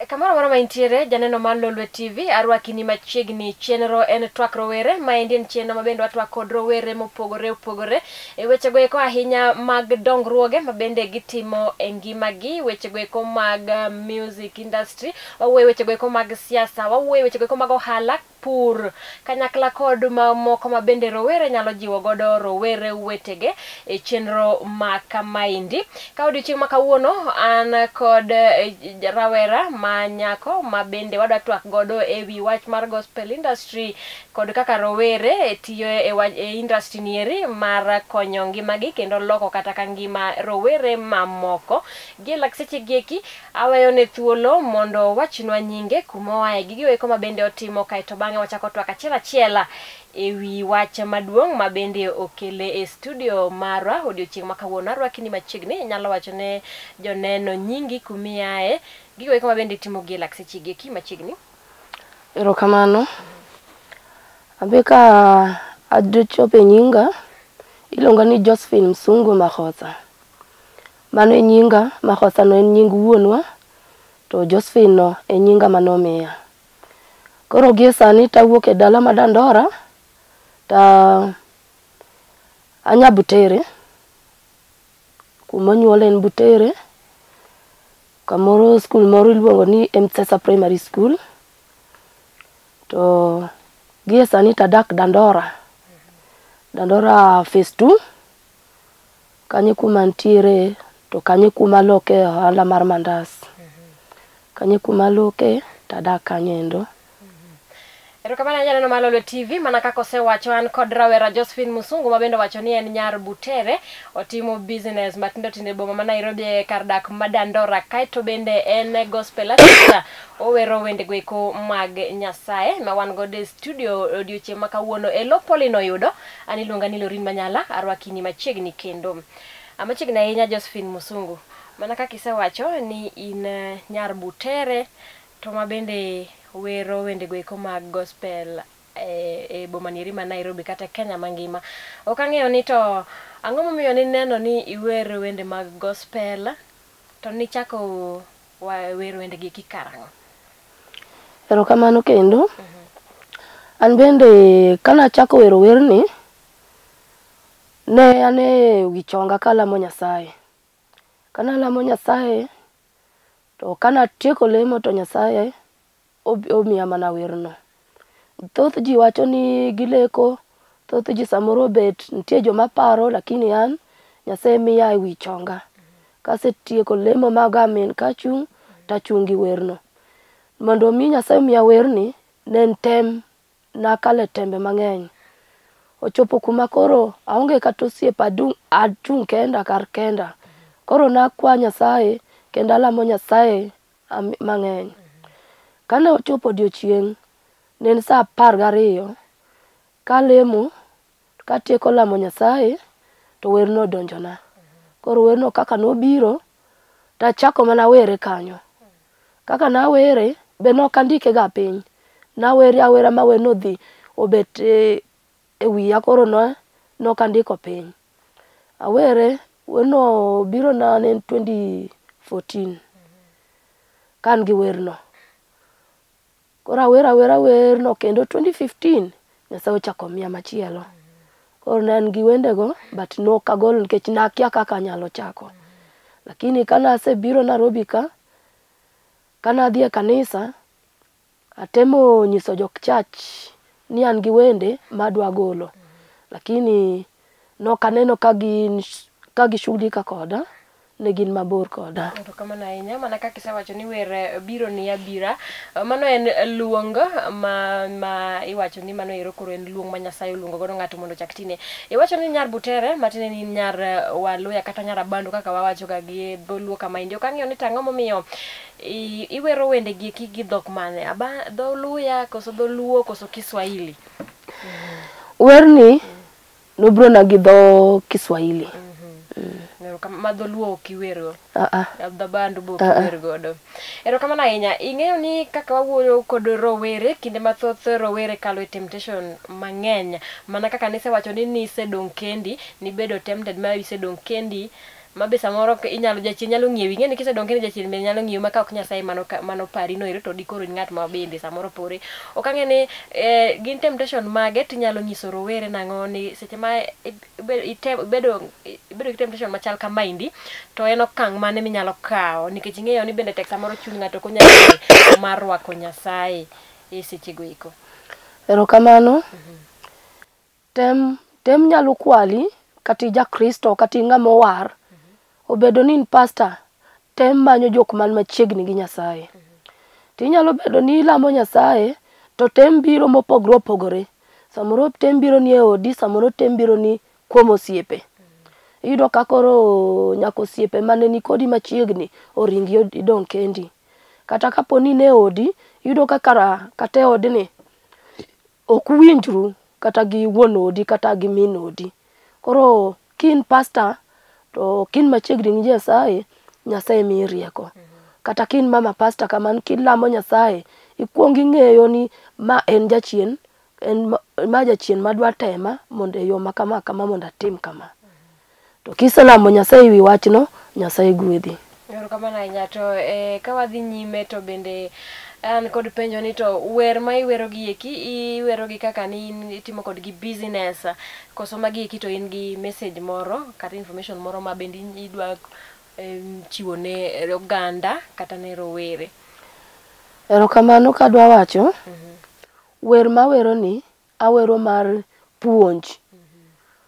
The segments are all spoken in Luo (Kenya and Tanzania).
Kamoro amora ma intiere, janeno mar Lolwe TV, arwaki ni machiegni. Chenro en twak rowere, maendi en chenro ma bende watwak kod rowere mopogore opogore e wechego eko ahinya mag dongruoge ma bende gitimo e ngimagi, wechego eko mag music industry, wawuoyo e wechego eko mag siasa, wawuoyo e wechego eko mag ohala, pur kanyakla kod mamoko ma bende rowere nyalo jiwo godo rowere wetege e chenro ma kamaendi. Ka odiochieng' ma kawuono an kod rawera ma nyako ma bende wadwa twak godo e wi wach mar gospel industry kod kaka rowere tiyo e industry nieri mar konyo ngimagi kendo loko kata ka ngima rowere mamoko. Gi e lak seche gieki aweyo ne thuolo mondo owachnwa nyinge, kuma oaye, gi gigo ma bende otimo, kaeto bang'e wachako twak achiel achiel e wi wach maduong' ma bende okele e studio marwa odiochieng' ma kawuono. Arwaki ni machiegni, inyalo wacho ne joneno nyingi, kumiaye, gigo eko ma bende itimo gi e lak seche gieki machiegni. Erokamano. Abe ka achopo e nyinga, iluonga ni Josephine Msungu Makhosa. Mano e nyinga, Makhosa no en nying wuonwa, to Josephine no e nyinga manomiya. Koro gie sani tawuok e dala ma Dandora, ta anya Butere, kuma onyuole en Butere, kamoro skul moro iluongo ni Msesa Primary School. To gie sani tadak Dandora, Dandora phase 2, kanyo kuma ntiere, to kanyo kuma aloke ohala mar mandas. Kanyo kuma aloke, tadak kanyo endo. Erokamano janeno mar Lolwe TV, mana kaka osewacho an kod rawera Josephine Musungu ma bende owacho ni en nyar Butere, otimo business matindo tindo e boma ma Nairobi e kar dak ma Dandora, kaeto bende en gospel artist, owero wendego eko mag Nyasaye ma wan godo e studio odiochieng' ma kawuono e lo Pauline oyudo. An iluonga ni Lorin Manyala, arwaki ni machiegni kendo. Machiegni ahinya Josephine Musungu, mana kaka isewacho ni in nyar Butere to ma bende wero wendego eko mag gospel e boma nieri ma Nairobi kata Kenya mangima. Ok ang'eyo ni to ang'o momiyo nineno ni iwer wende mag gospel to nichako wero wendegi eki karang'o? Erokamano kendo. An bende kanachako wero werni, ne an e wi chonga kalamo Nyasaye. Kanalamo Nyasaye, to kanatieko lemo to Nyasaye omiya mana werno. Thoth ji wacho ni gileko, thoth ji samoro obet nitie joma paro, lakini an Nyasaye miya e wi chonga. Kasetieko lemo mag amen kachung', tachung' gi werno. Mondo mi Nyasaye omiya werni, ne en tem, nakalo e tembe mang'eny. Ochopo kuma koro aonge kata osiepe, achung' kenda kar kenda. Koro nakwa Nyasaye kendo alamo Nyasaye mang'eny. Kane ochopo odiochieng', ne en sa 12, kalemo, katieko lamo Nyasaye, to werno odonjona. Koro werno kaka nobiro, tachako mana were kanyo. Kaka nawere, be nok andike ga piny. Nawere awera ma werno odhi obet e wiya, koro nok andiko piny. Awere, werno obiro na ne en 2014 ka an gi werno. Koro awero awera werno kendo 2015 Nyasaye ochako miya machielo. Koro ne an gi wendego but nok agolo nikech nakia kaka anyalo chako. Lakini kanasebiro Nairobi ka, kanadhi e kanisa, atemo nyiso jok church ni an gi wende madwa golo. Lakini nok aneno ka gin ka gishughulika koda, ne gin mabor koda. Erokamano ahinya, mana kaka isewacho ni wer biro ni abira, mano en luong ma iwacho ni mano ero koro en luong ma Nyasaye oluongo godo ng'ato mondo ochak tine. Iwacho ni nyar Butere, matiende ni nyar Waluya kata nyar Abandu kaka wawacho ga gi dholuo kama endi. Ok ang'eyo ni to ang'o momiyo iwero wende gi eki gi dhok mane? Dholuya koso dholuo koso Kiswahili? Werni nobiro na gi dho Kiswahili. Ma dholuo ok iwergo. Dho Abandu be ok iwer godo. Erokamano ahinya. Ing'eyo ni kaka wawuoyo kod rowere, kinde mathoth rowere kalo e temptation mang'eny. Mana kaka nisewacho ni nisedong' kendi, nibedo tempted ma isedong' kendi Ma be samoro inyalo jachien nyalo ng'iewi. Ing'e ni kisedongo ni jachien bende nyalo ng'iewi ma ka ok Nyasaye mano mano pari no ero to dikoro in ng'at ma bende samoro pore. Ok ang'e ni gin temptation mage tinyalo nyiso rowere nang'o ni seche ma ibedo gi temptation machal kamaendi to en okang' mane minyalo kawo nikech ing'eyo ni bende tek samoro chuny ng'ato ok onyal yie mar rwako Nyasaye e sechego eko. Erokamano. Tem nyalo kwali kata i ja Kristo kata in ng'ama owar. Obedo ni in pastor, tem manyo jok man machiegni gi Nyasaye. Tinyalo bedo ni ilamo Nyasaye to tem biro mopogore opogore. Samoro tem biro ni e odi, samoro tem biro ni kuom osiepe. Iyudo ka koro nyaka osiepe mane nikodi machiegni oringi idong' kendi. Kata kapo ni in e odi, iyudo ka kara kata e odni ok uwinjru kata gi wuon odi kata gi min odi. Koro ka in pastor to ka in machiegni gi Nyasaye, Nyasaye miyi rieko. Kata ka in mama pastor kamano kilamo Nyasaye, ikuong ing'eyo ni ma en jachien, en ma jachien madwa tema mondo e yo ma kama kama mondo atim kama. To kiselamo Nyasaye ewi wachno, Nyasaye gwedhi. Erokamano ahinya to ka wadhi nyime to bende an kod penjo ni to wer ma iwero gi eki iwero gi kaka ni in itimo kodgi business koso magi eki to in gi message moro kata information moro ma bende idwa chiwo ne oganda kata ne rowere. Erokamano kadwa wacho, wer mawero ni awero mar puonj.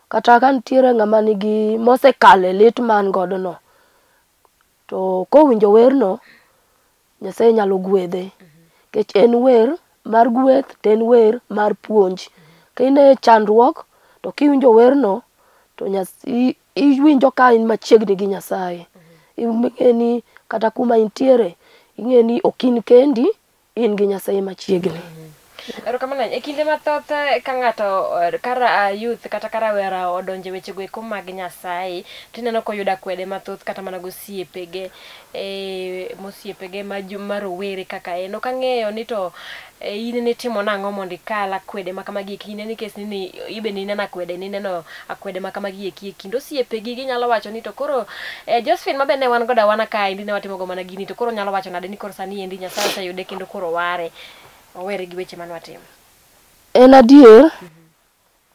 Kata ka nitiere ng'ama nigi mosekalo e lit ma an godo no, to kowinjo werno, Nyasaye nyalo gwedhe. Nikech en wer mar gweth to en wer mar puonj. Ka in e chandruok to kiwinjo werno to iwinjo ka in machiegni gi Nyasaye. Ing'e ni kata kuma intiere, ing'e ni ok in kendi, in gi Nyasaye machiegni. Erokamano ahinya. E kinde mathoth ka ng'ato ka youth kata ka rawera odonjo e wechego eko mag Nyasaye tineno koyudo akwede mathoth kata mana gosiepege mosiepege ma rowere kaka en. Ok ang'eyo ni to in nitimo nang'o mondo ikal akwede ma kamagi eki in nikech ni ibe nineno akwede nineno akwede ma kamagi eki e kind osiepegi ginyalo wacho ni to koro Josephine ma be ne wan godo awana kaendi ne watimo go mana gini to koro nyalo wacho nade ni koro sani endi Nyasaye oseyude kendo koro ware owere gi weche mane watimo. En adier,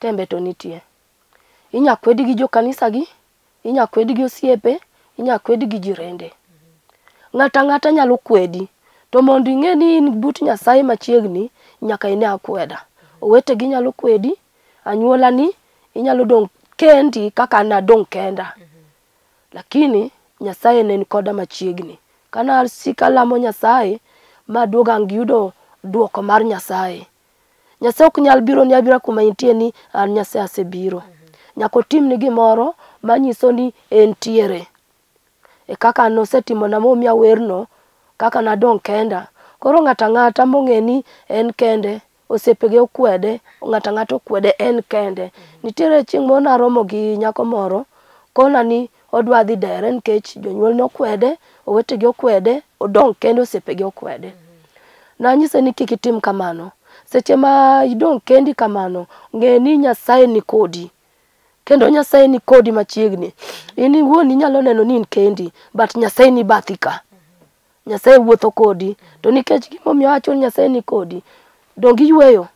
tembe to nitie. Inya kwedi gi jo kanisa gi, inya kwedi gi osiepe, inya kwedi gi jirende. Ng'ato ang'ata nyalo kwedi. To mondo ing'e ni in but Nyasaye machiegni, nyaka ine akweda. Owetegi nyalo kwedi, anyuolani, inyalo dong' kendi kaka an adong' kenda. Lakini Nyasaye ne nikoda machiegni. Kane asiko alamo Nyasaye, maduogo ang' giyudo duoko mar Nyasaye. Nyasaye ok nyal biro ni abira kuma intie ni an Nyasaye asebiro. Nyaka otimni gimoro manyiso ni entiere. E kaka nosetimona momiya werno, kaka nadong' kenda. Koro ng'ato ang'ata mong'e ni en kende, osiepege okwede, ng'ato ang'ata okwede, en kende. Nitiere chieng' moro naromo gi nyako moro, kona ni odwa dhi dere nikech jonyuolne okwede, owetege okwede, odong' kende osiepege okwede. Nanyise ni kik itim kamano. Seche ma idong' kendi kamano, ng'e ni Nyasaye ni kodi. Kendo Nyasaye ni kodi machiegni. In iwuon inyalo neno ni in kendi, but Nyasaye ni bathi ka. Nyasaye wuotho kodi. To nikech gimomiyo awacho ni Nyasaye ni kodi, donge iyweyo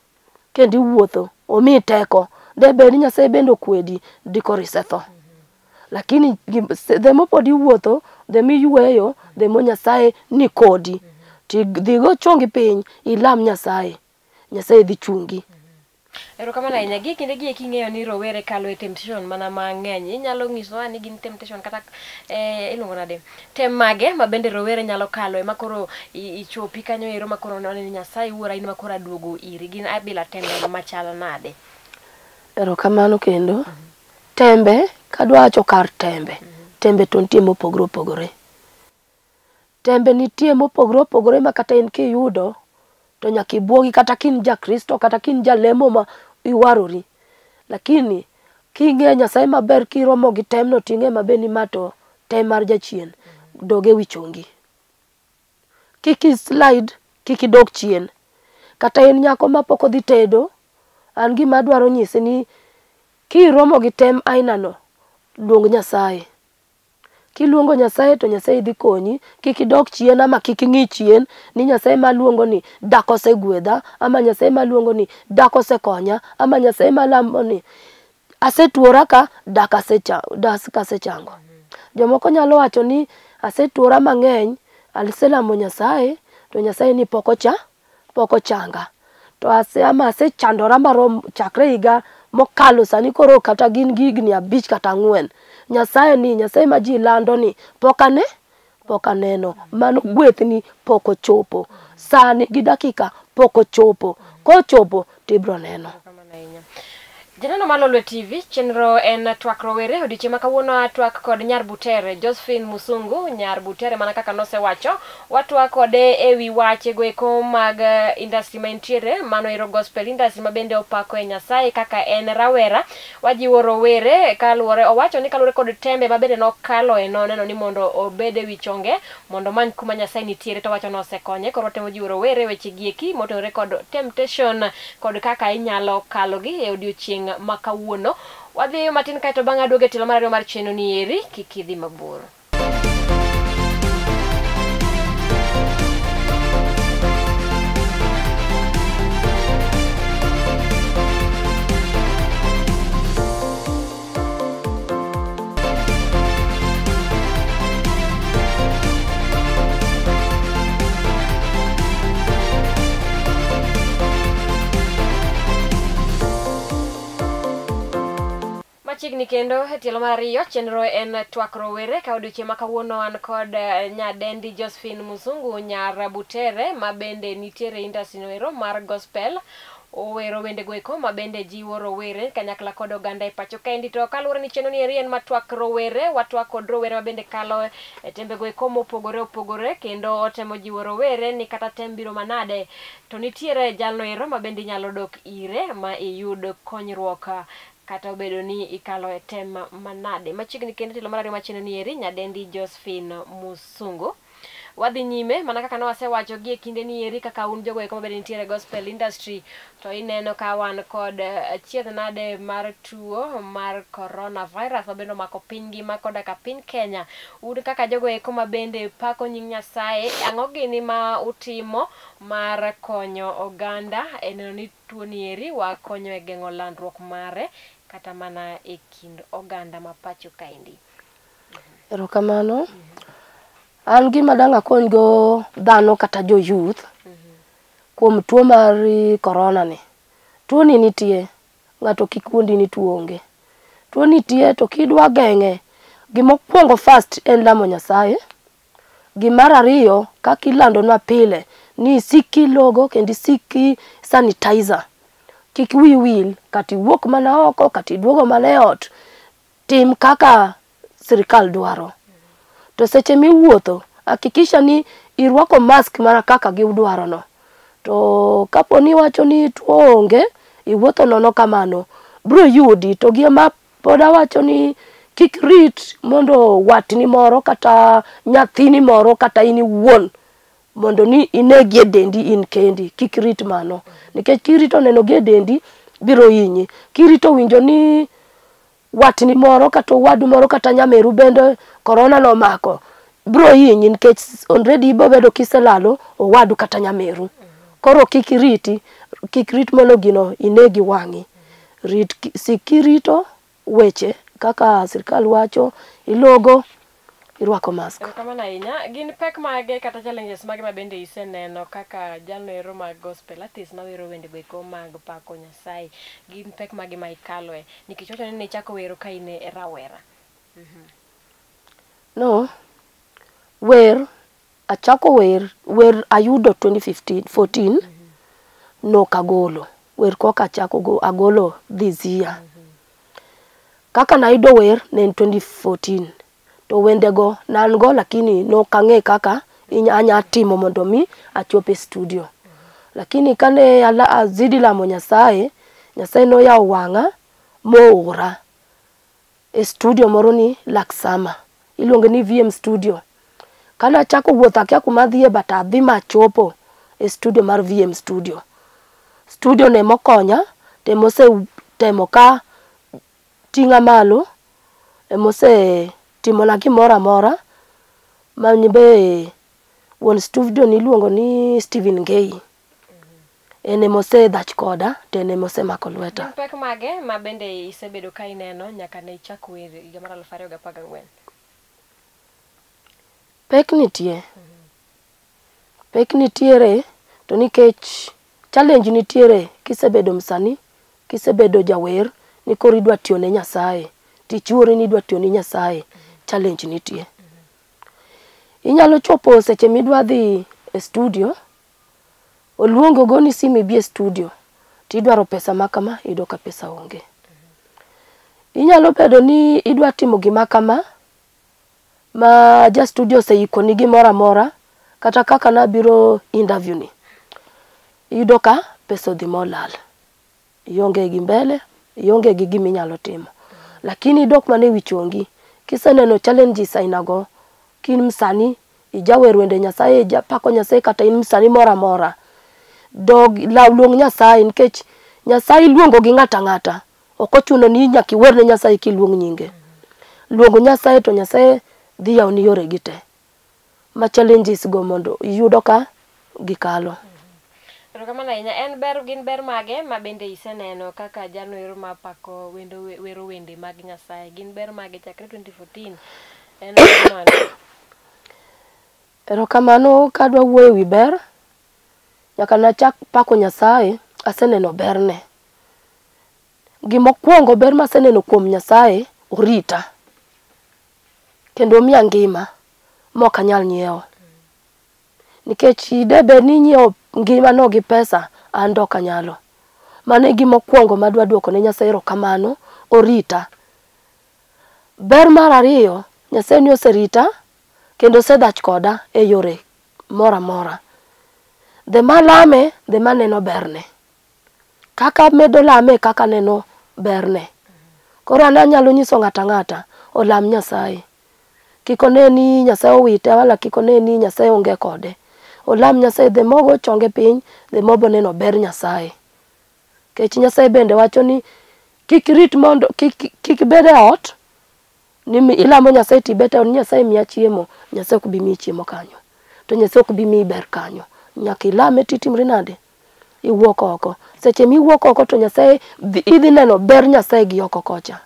kendo iwuotho, omiyi teko. De bed ni Nyasaye bende okwedi, dikoro isetho. Lakini the more pod iwuotho, the more iyweyo, the more Nyasaye ni kodi. Dhi go chongi piny, ilam Nyasaye. Nyasaye dhi chungi. Erokamano ahinya. Gi kinde gi eki ing'eyo ni rowere kalo e temptation mana mang'eny. Inyalo nyisowa ni gin temptation kata iluongo nade? Tem mage ma bende rowere nyalo kalo ema koro ichopi kanyo ero ma koro neno ni Nyasaye wuora in ma koro aduogo iri. Gin abila tembe machal nade? Erokamano kendo. Tembe, kadwa wacho kar tembe, tembe to nitie mopogore opogore. Tembe nitie mopogore opogore ma kata in kiyudo to nyaka ibuogi kata ka in ja Kristo kata ka in jalemo ma iwarori. Lakini king'eyo Nyasaye maber kiromo gi temno ting'e maber ni ma to tem mar jachien, dog ewi chongi. Kik i slide, kik idog chien. Kata in nyako mapok odhi tedo, an gima adwaro nyisi ni kiromo gi tem aina no, luong Nyasaye. Kiluongo Nyasaye to Nyasaye dhi konyi, kik idok chien ama kik ing'i chien ni Nyasaye maluongo ni dak osegwedha, ama Nyasaye maluongo ni dak osekonya, ama Nyasaye malamo ni asetuora ka dak asechango. Jomoko nyalo wacho ni asetuora mang'eny, aselamo Nyasaye to Nyasaye ni pok ochanga. To ama asechandora marom chakre higa mokalo sani koro kata gin gi higni 5 kata 4. Nyasaye ni, Nyasaye ma ji lando ni pok aneno. Mano gwethni pok ochopo. Sani gi dakika pok ochopo. Kochopo tibro neno. Janeno mar Lolwe TV, chenro en twak rowere. Odiochieng' ma kawuono atwak kod Nyar Butere, Josephine Musungu, Nyar Butere mana kaka nosewacho. Watwak kode ewi wache goeko mag industry ma entiere, mano ero gospel industry ma bende opako e Nyasaye kaka en rawera. Wajiwo rowere kaluwore, owacho ni kaluwore kod tembe ma bende nokalo e noneno ni mondo obed ewi chonge, mondo omany kuma Nyasaye nitiere, to owacho ni osekonye. Koro otemo jiwo rowere weche gieki motenore kod temptation kod kaka inyalo kalogi e odiochieng' ma kawuono. Wadhi matin kaeto bang'e aduogo e tielo mar ariyo mar chenro ni eri, kik idhi mabor. Machiegni kendo e tielo mar ariyo, chenro en twak rowere. Ka odiochieng' ma kawuono an kod nyadendi Josephine Musungu, Nyar Butere, ma bende nitiere industry no ero mar gospel. Owero wende goeko ma bende jiwo rowere kanyakla kod oganda e pacho kaendi. To kaluwore ni chenro ni eri en matwak rowere, watwak kod rowere ma bende kalo e tembe goeko mopogore opogore, kendo otemo jiwo rowere ni kata tem biro manade to nitiere jalno ero ma bende inyalo dok ire ma iyud konyruok kata obedo ni ikalo e tem manade. Machiegni kendo tielo mar ariyo mar chenro ni eri, nyadendi Josephine Musungu. Wadhi nyime mana kaka nowasewacho gi e kinde ni eri, kaka un jogo eko mabende nitiere gospel industry, to ineno ka wan kod achiedh nade mar tuo mar coronavirus mabende omako piny ngima koda ka piny Kenya. Un kaka jogo eko mabende pako nying Nyasaye, ang'o gini ma utimo mar konyo oganda e neno ni tuo ni eri wakonyo e geng'o landruok mare kata mana e kind oganda ma pacho kaendi? Erokamano. An gima dang' akony go dhano kata jo youth kuom tuo mar corona ni. Tuo ni nitie, ng'ato kik wuondi ni tuo onge. Tuo nitie to kidwa geng'e, gimokwongo first en lamo Nyasaye. Gimar ariyo, kaka ilandonwa pile, ni isik kilogo kendo isik sanitizer. Kik wiyi wil, kata iwuok mana oko, kata iduogo mana e ot, tim kaka sirikal dwaro. To seche miwuotho, hakikisha ni irwako mask mana kaka gidwaro no. To kapo ni iwacho ni tuo onge, iwuotho nono kamano, biro yudi. To gima pod awacho ni kik rit mondo watni moro kata nyathini moro kata in iwuon mondo ni inegi e dendi in kendi. Kik rit mano. Nikech kirito neno gi e dendi, biro hinyi. Kirito winjo ni watni moro kata owadu moro kata nyameru bende corona nomako, biro hinyi nikech already ibiro bedo kiselalo owadu kata nyameru. Koro kik iriti, kik rit mondo gino inegi wang'i. Rit, sik kirito weche kaka sirikal wacho, ilogo, irwako mask. Erokamano ahinya. Gin pek mage kata challenges mage ma bende iseneno kaka jalno ero mag gospel artist mawero wende goeko mag pako Nyasaye? Gin pek mage ma ikaloe? Nikech wacho ni nichako wero ka in e rawera. No, wer, achako wer, wer ayudo 2015, 14, nok agolo. Wer koka achako agolo this year. Kaka nayudo wer ne en 2014. To wendego ne an go lakini nok ang'e kaka anya timo mondo mi achop e studio. Lakini kane azidi lamo Nyasaye, Nyasaye noyawo wang'a moora e studio moro ni Laksama. Iluonge ni VM Studio. Kane achako wuotho akia kuma adhiye but adhi machopo e studio mar VM Studio. Studio no emokonya, to emosetemo ka ting'a malo, emose timona gimoro amora ma be wuon studio niluongo ni Stephen Ngei. En ema osedhach koda to en ema osemako lweta. Gin pek mage ma bende isebedo ka ineno nyaka ne ichak wer higa mar 2014? Pek nitie. Pek nitiere to nikech challenge nitiere kisebedo msanii, kisebedo jawer ni koro idwa tiyo ne Nyasaye, tichiwori ni idwa tiyo ne Nyasaye, challenge nitie. Inyalo chopo seche midwa dhi e studio, oluongi ogoni simu ibi e studio, tidwaro pesa ma kama, iyudo ka pesa onge. Inyalo bedo ni idwa timo gima kama, ma ja studio oseikoni gimoro amora, kata kaka nabiro interview ni, iyudo ka pesa odhi molal. Ionge gi mbele, ionge gi gima inyalo timo. Lakini idok mana ewi chongi, kiseneno challenges aina go, ka in msanii, ijawer wende Nyasaye, ijapako Nyasaye kata in msanii moro amora, dog law luong Nyasaye nikech Nyasaye iluongo gi ng'ato ang'ata. Ok ochuno ni nyaka iwer ne Nyasaye kiluong nyinge. Luong Nyasaye to Nyasaye dhi yawoni yoregi te. Ma challenges go mondo iyudo ka gikalo. Erokamano ahinya. En ber gin ber mage ma bende iseneno kaka jalno ero mapako wendo wero wende mag Nyasaye? Gin ber mage chakre 2014? En ber mane? Erokamano kadwa wuoyo ewi ber, nyaka nachak pako Nyasaye, aseneno berne. Gimokwongo ber maseneno kuom Nyasaye, orita. Kendo omiya ngima mok anyal nyiewo. Nikech de bed ni inyiewo ngimano gi pesa, an to ok anyalo. Mano e gima okwongo madwa duoko ne Nyasaye erokamano, orita. Ber mar ariyo, Nyasaye ni oserita kendo osedhach koda e yore moro amora. The more alame, the more aneno berne. Kaka amedo lame e kaka aneno berne. Koro an anyalo nyiso ng'ato ang'ata olam Nyasaye. Kik one ni Nyasaye owite wala kik one ni Nyasaye onge kode. Olam Nyasaye the more ogo chonge piny, the more obiro neno ber Nyasaye. Nikech Nyasaye bende wacho ni kik irit mondo kik ibed e ot ni ilamo Nyasaye tibet e ot ni Nyasaye miya chiemo, Nyasaye ok bi miyi chiemo kanyo. To Nyasaye ok bi miyi ber kanyo. Nyaka ilame titimri nade? Iwuok oko. Seche miwuok oko to Nyasaye idhi neno ber Nyasaye gi oko kocha.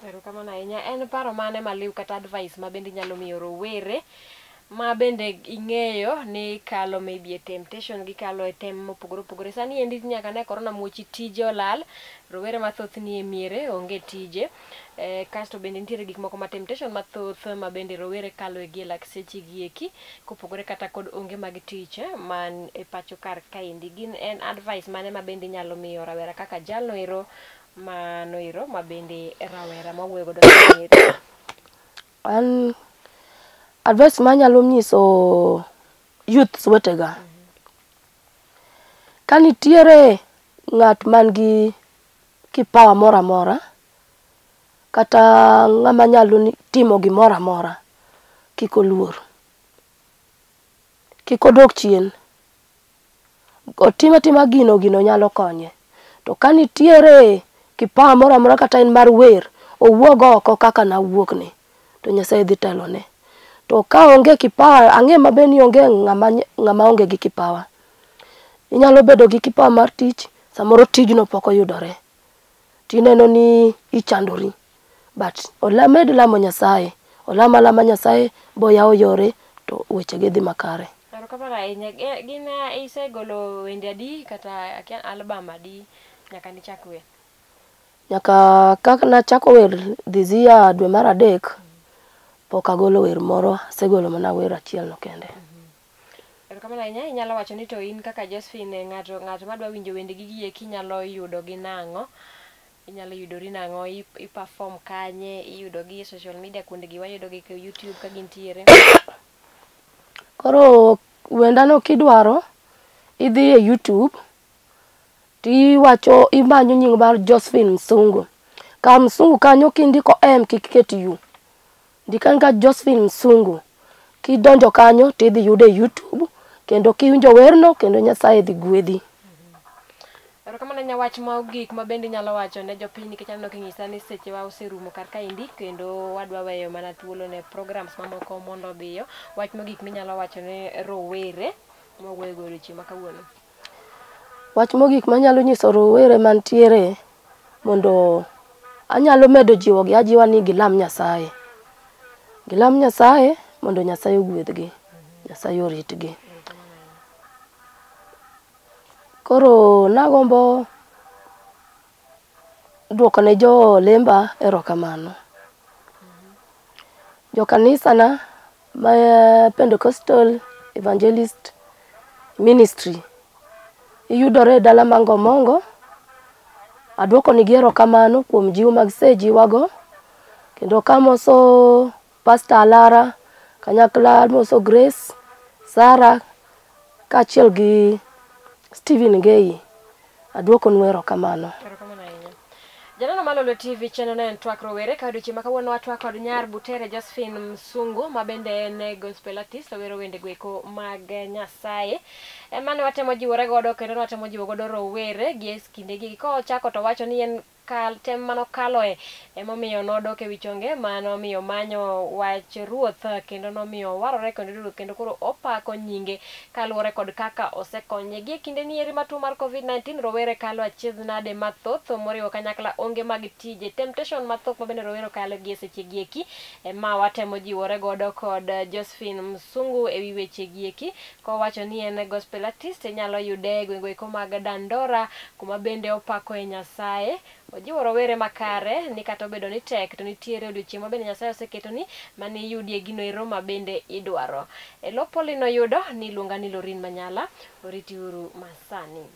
Erokamano ahinya. En paro mane maliw kata advice ma bende inyalo miyo rowere ma bende ing'eyo ni kalo maybe e temptation gikalo e tem mopogore opogore. Sani endi nyaka ne korona muochi tije olal, rowere mathoth nie miere onge tije. Kasto bende nitiere gik moko ma temptation mathoth ma bende rowere kalo e gi e lak seche gi eki kopogore kata kod onge mag tich man e pacho kar kaendi. Gin en advice mane ma bende inyalo miyo rawera kaka jalno ero mano ero ma bende rawera mawuoyo godo sani eri? An advice manyalo nyiso youths wetega, ka nitiere ng'at man gi kipawa moro amora, kata ng'ama nyalo timo gimoro amora, kik oluor. Kik odog chien. Otim atima gino, gino nyalo konye. To ka nitiere kipawa moro amora kata en mar wer, owuog oko kaka nawuok ni, to Nyasaye dhi telone. To ka onge kipawa, ang'e maber ni onge ng'ama onge gi kipawa. Inyalo bedo gi kipawa mar tich, samoro tijno pok oyudore. Tineno ni ichandori. But omed lamo Nyasaye, olam alama Nyasaye boyawo yore to wechege dhi makare. Erokamano ahinya. Gin isegolo wende adi kata akia album adi nyaka nichak wer? Nyaka kaka nachako wer this year dwe mar adek, pok agolo wer moro, asegolo mana wer achiel no kende. Erokamano ahinya. Inyalo wacho ni to in kaka Josephine ng'ato ng'ato madwa winjo wendegi gi eki nyalo yudo gi nang'o? Inyalo yudori nang'o? I perform kanye? Iyudo gi e social media kuondegi wayudo gi e YouTube ka gintiere. Koro wendano kidwaro, idhi e YouTube, tiwacho imanyo nying mar Josephine Msungu. Kar Msungu kanyo kindiko M kik iket U. Ndik andika Josephine Msungu. Kidonjo kanyo tidhi yude e YouTube, kendo kiwinjo werno kendo Nyasaye dhi gwedhi. Erokamano ahinya. Wach mogik ma bende inyalo wacho ne jopiny, nikech aneno king'isa ni sechewa oserumo kar kaendi, kendo wadwa weyo mana thuolo ne programs mamoko mondo odhiyo. Wach mogik minyalo wacho ne rowere mwawuoyo go odiochieng' ma kawuono. Wach mogik manyalo nyiso rowere mantiere, mondo anyalo medo jiwogi ajiwa ni gilam Nyasaye. Gilam Nyasaye mondo Nyasaye ogwedhgi, Nyasaye oritgi. Koro nagombo duoko ne jo lemba erokamano. Jo kanisa na ma Pentecostal Evangelist Ministry yudore e dala ma Ngomongo. Aduoko nigi erokamano kuom jiw mag sejiwago, kendo kamoso Pastor Alara, kanyakla moso Grace, Sarah kaachiel gi Stephen Ngei. Aduoko nu erokamano. Erokamano ahinya. Janeno mar Lolwe TV, chenro ne en Twak Rowere. Ka odiochieng' ma kawuono watwak kod nyar Butere Josephine Msungu, ma bende en gospel artist, owero wende goeko mag Nyasaye. Ema ne watemo jiwore godo, kendo ne watemo jiwo godo rowere gi e kindegi. Kochako to wacho ni en kal tem manokaloe emomiyo nodok ewi chonge, manomiyo manyo wach ruoth, kendo nomiyo owarore kendo ruoth, kendo koro opako nyinge kaluwore kod kaka osekonye. Gi e kinde ni eri ma tuo mar COVID-19, rowere kalo achiedh nade mathoth moriwo kanyakla onge mag tije, temptation mathoth ma bende rowere kalo gi e seche gi eki, ema watemo jiwore godo kod Josephine Msungu ewi weche gi eki, kowacho ni en gospel artist, inyalo yude e gwenge eko mag Dandora, kuma bende opako e Nyasaye. Ojiwo rowere makare ni kata obedo ni tek, to nitiere odiochieng' ma bende Nyasaye oseketo ni mane iyudie gino ero ma bende idwaro. E lo Pauline oyudo ni iluonga ni Lorin Manyala, oriti uru masani.